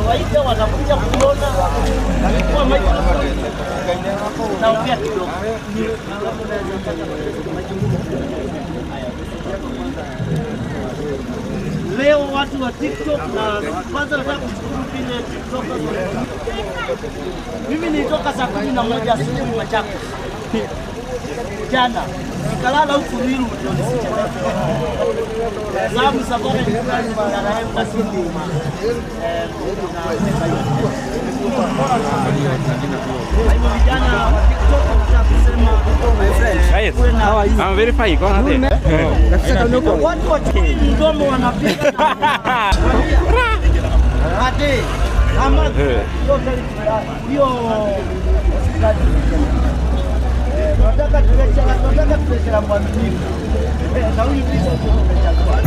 Tunawaita wanakuja kuona kwa microphone. Naongea kidogo. Leo watu wa TikTok, na kwanza nataka kushukuru vile TikTokers. Mimi nilitoka saa 11 asubuhi Machakos jana, nikalala huku Ruiru ndio nisichelewe. Sababu safari ilikuwa na embassy ndio na hivyo vijana wa TikTok wanataka kusema my friend, how are you? I'm very fine. Go ahead. Watu wa chini mdomo wanapiga ade ama hiyo tunataka tuwechera mwaminifu na huyu ndizo tumechagua.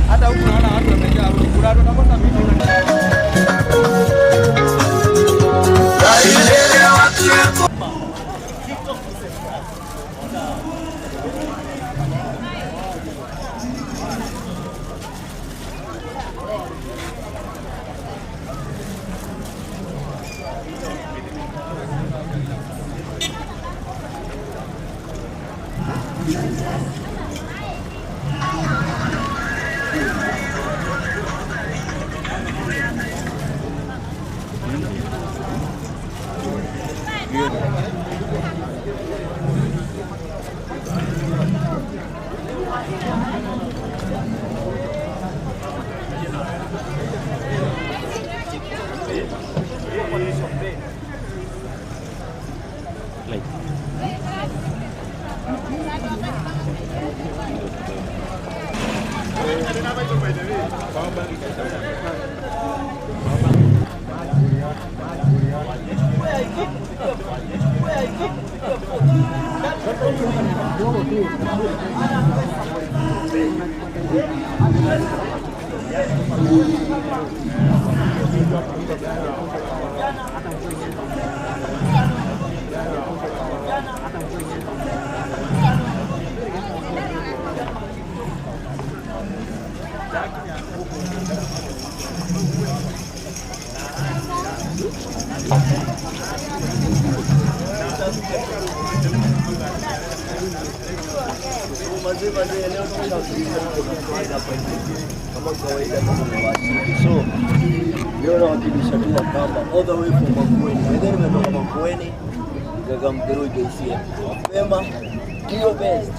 Hata huku naona watu wamejaa, kuna watu wanakosa vitu. Kama kawaida kama so leo nawakilisha tu Wakamba all the way from Makueni. Wengine nimetoka Makueni nikakamthrough JCM. Mapema ndio best.